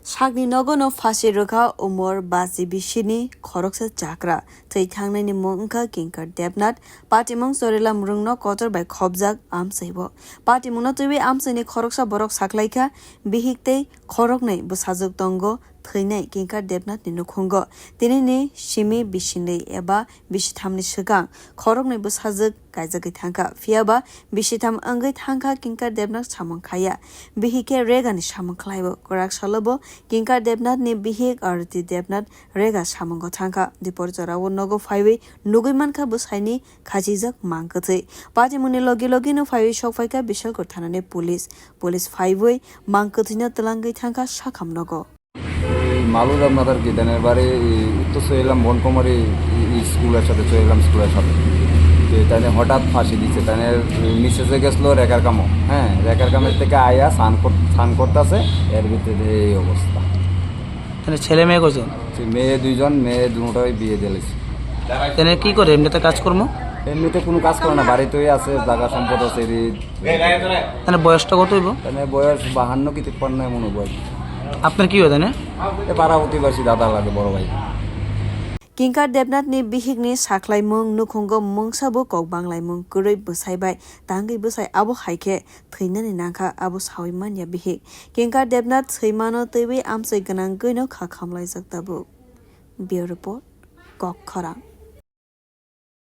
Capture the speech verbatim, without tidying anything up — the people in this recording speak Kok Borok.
Sakni nogo no phasi rwkha umor basi bisini khoroksa chakra. Thwi thangnaini mung wngkha Kinkar Debnath. Patimung Chorilam rwngno kotor bai khopjak amchaibo. Patimungno twiwi amchaini khoroksa borok saklaikha, bihik tei khoroknwi bwsajwk tongo thwinai Kinkar Debnathni nukhungo. Tinini simi bisinwi eba bisithamni swkang khoroknwi bwsajwk kaijagwi thangkha. Phiyaba bisitham wngwi thangkha Kinkar Debnath samung khaiya. Bihik khe Regani samung khlaibo. Kwrak salobo Kinkar Debnathni bihik Arati Debnath Rega samungo thangkha. Dipor jorao nogo phaiwi nugwi mankha bwsaini khachijak mang kwthwi. Patimungni logi logino phaiwi sokphaikha Bishalgarh thanani police. Police phaiwi mang kwthwino twlangwi thangkha sakham nogo. এই মালু দেবনাথের কি ধানের বাড়ি, এই উত্তর সৈলাম বনকুমারী স্কুলের সাথে, সৈলাম স্কুলের সাথে। যে তাই হঠাৎ ফাঁসি দিচ্ছে, তাই মিসেসে গেছিল রেখার কামো। হ্যাঁ, রেখার কামের থেকে আয়া স্নান কর-, স্নান করতেছে, এর ভিতরে এই অবস্থা। তাহলে ছেলে মেয়ে কয়জন? সে মেয়ে দুইজন, মেয়ে দুটোই বিয়ে দিয়েছে। তাহলে কি করে এমনিতে কাজকর্ম? এমনিতে কোনো কাজ করে না, বাড়িতেই আছে, জায়গা সম্পদ আছে, এরই। তাহলে বয়সটা কত হইব? তাহলে বয়স বাহান্ন কি তিপ্পান্ন এমন হইব আর কি। আপনার কি হয় তাহলে? এ পাড়া প্রতিবেশী দাদা লাগে, বড় ভাই। Kinkar Debnathni bihikni sakhlaimung nukhungo mungsa bo kok banglaimung kwrwi bwsai bai tangwi bwsai abo hai khe thwinani nangkha abo sawi manya bihik. Kinkar Debnath thwimano twiwi amchai gwnangwino kha khamlaijak tabuk. Bureau Report, Kok Khorang.